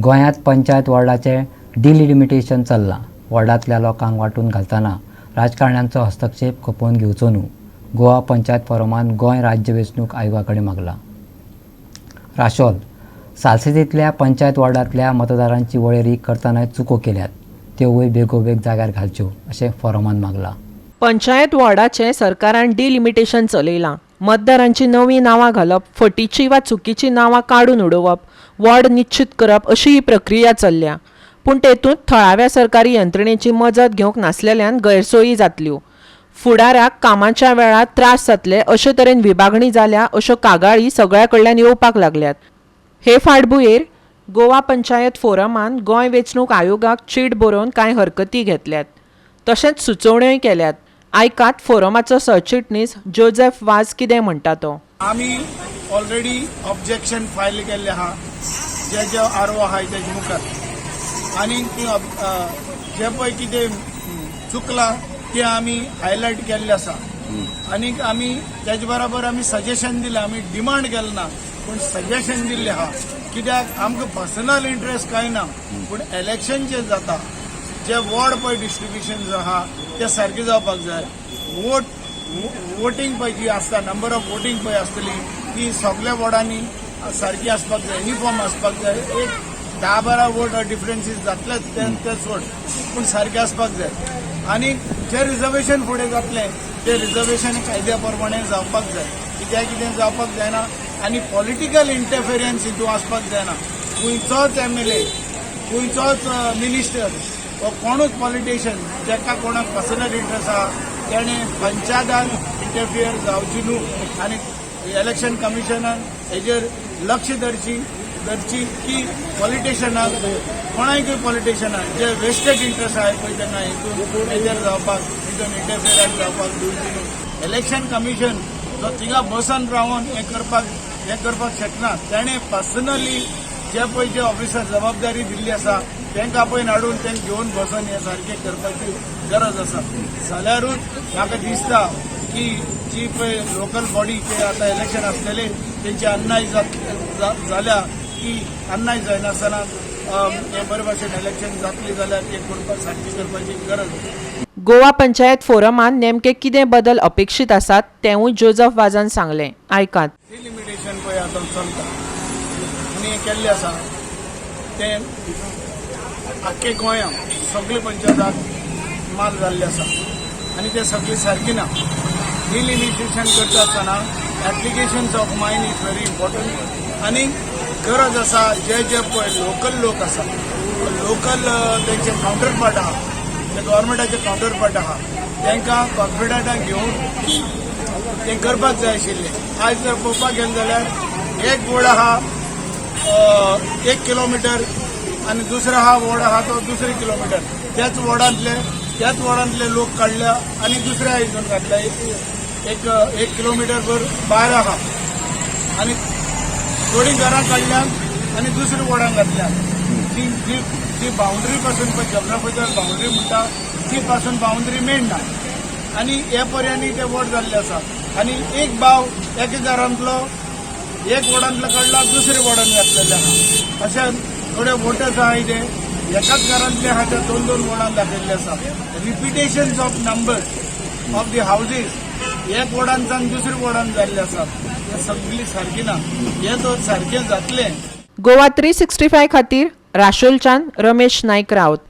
गोंयांत पंचायत वॉर्डाचें डिलिमिटेशन चल्लां. वॉर्डांतल्या लोकांक वांटून घालतना राजकारण्यांचो हस्तक्षेप खपोवन घेवचो न्हू, गोवा पंचायत फोरमान गोंय राज्य वेंचणूक आयोगा कडेन मागलां. राशोल सालसेतींतल्या पंचायत वॉर्डांतल्या मतदारांची वळेरी करतनाय चुको केल्यात, त्योवूय बेगोबेग जाग्यार घालच्यो अशें फोरमान मागलां. पंचायत वॉर्डाचें सरकारान डिलिमिटेशन चलयलां. मतदारांची नवीं नांवां घालप, फटीचीं वा चुकीचीं नांवां काडून उडोवप, वॉर्ड निश्चीत करप अशी ही प्रक्रिया चल्ल्या. पूण तेतूंत थळाव्या सरकारी यंत्रणेची मजत घेवंक नासलेल्यान गैरसोयी जातल्यो, फुडाराक कामाच्या वेळार त्रास जातले अशे तरेन विभागणी जाल्या अश्यो कागाळी सगळ्या कडल्यान येवपाक लागल्यात. हे फाटभुंयेर गोवा पंचायत फोरमान गोंय वेंचणूक आयोगाक चीट बरोवन कांय हरकती घेतल्यात, तशेंच सुचोवण्योय केल्यात. आयकात फोरमाचो सरचिटणीस जोझेफ वाज कितें म्हणटा तो. आमी ऑलरेडी ऑब्जेक्शन फायल केल्ले आहा जे जे आर ओ आहाय तेजे मुखार आनी ती जे पळय कितें चुकलां तें आमी हायलायट केल्लें आसा आनी आमी तेजे बराबर आमी सजेशन दिलें. आमी डिमांड केलें ना, पूण सजेशन दिल्लें आहा, कित्याक आमकां पर्सनल इंट्रस्ट कांय ना, पूण इलेक्शन जें जाता, जे वॉर्ड पळय डिस्ट्रिब्युशन जे आहा ते सारकें जावपाक जाय. वोटींग पळय जी आसता, नंबर ऑफ वोटींग पळय आसतली, ती सगल्या वॉर्डांनी सारकी आसपाक जाय, युनिफॉर्म आसपाक जाय. एक 10-12 वोट डिफरन्सीस जातलेच, ते ते सोड, पूण सारकें आसपाक जाय. आनी जे रिजर्वेशन फुडें जातलें ते रिजर्वेशन कायद्या प्रमाणे जावपाक जाय. कित्याक कितें जावपाक जायना आनी पॉलिटिकल इंटरफेरन्स हितून आसपाक जायना. खंयचोच एमएलए, खंयचोच मिनिस्टर वा कोणूच पॉलिटिशियन जाका कोणाक पर्सनल इंट्रस्ट आहा तेणें पंचायतान इंटरफियर जावची न्हू आनी इलेक्शन कमिशनान हेजेर लक्ष धरची धरची की पॉलिटिशियनाक, कोणायकूय पॉलिटिशियनाक जे वेस्टेड इंट्रस्ट आहाय पळय तांकां हितून मेजर जावपाक, हितून इंटरफियरन्स जावपाक दिवची न्हू. इलेक्शन कमिशन जो थिंगा बसन रावन हें करपाक शकना. तेणें पर्सनली जे पळय जे ऑफिसर जबाबदारी दिल्ली आसा तांकां पळय हाडून तांकां घेवन बसून हें सारकें करपाची गरज आसा. जाल्यारूच म्हाका दिसता की जी पळय लोकल बॉडी जे आतां इलेक्शन आसलेले तेंचे अन्याय जाल्या की अन्याय जायनासतना हें बरे भाशेन इलेक्शन जातली जाल्यार तें करपाक, सारकें करपाची गरज आसा. गोवा पंचायत फोरमान नेमके कितें बदल अपेक्षीत आसात तेंवूय जोझफ वाजान सांगलें. आयकात. डिलिमिटेशन पळय आतां चलता आनी हें केल्लें आसा तें आख्खे गोंयांत सगळे पंचायताक माल जाल्ले आसा आनी ते सगळे सारकी ना. डिलिमिटेशन करता आसतना applications of mine is very important आनी गरज आसा जे जे पळय लोकल लोक आसा, लोकल तेंचे कावंटरपार्ट आहा, ते गव्हर्मेंटाचे कावंटरपार्ट आहा, तांकां कॉन्फिडंटान घेवन तें करपाक जाय आशिल्लें. आयज जर पळोवपाक गेलें जाल्यार एक वॉर्ड आहा 1 किलोमिटर आनी दुसरो आहा वॉर्ड आहा तो दुसरे किलोमिटर. त्याच वॉर्डांतले लोक काडल्या आनी दुसऱ्या हितून घातल्या. एक एक किलोमिटर भर भायर आहा आनी थोडीं घरां काडल्यात आनी दुसऱ्या वॉर्डान घातल्यात. ती जी जी बाउंड्री पासून पळय, जॉग्राफिकल बाउंड्री म्हणटा ती पासून बाउंड्री मेळना आनी हे पर्यांनी ते वॉर्ड जाल्ले आसा. आनी एक भाव एका घरांतलो एक वॉर्डांतलो काडला, दुसऱ्या वॉर्डान घातलेले आहा. अशे थोडे वोटर्स आहाय ते एकाच घरांतले आहा, ते दोन दोन वॉर्डान दाखयल्ले आसा. Repetitions of number of the houses एक वॉर्डानच्यान दुसऱ्या वॉर्डान जाल्ले आसा. हे सगळी सारकी ना. हे तर सारकें जातलें. गोवा 365 खातीर राशोलच्यान रमेश नायक राऊत.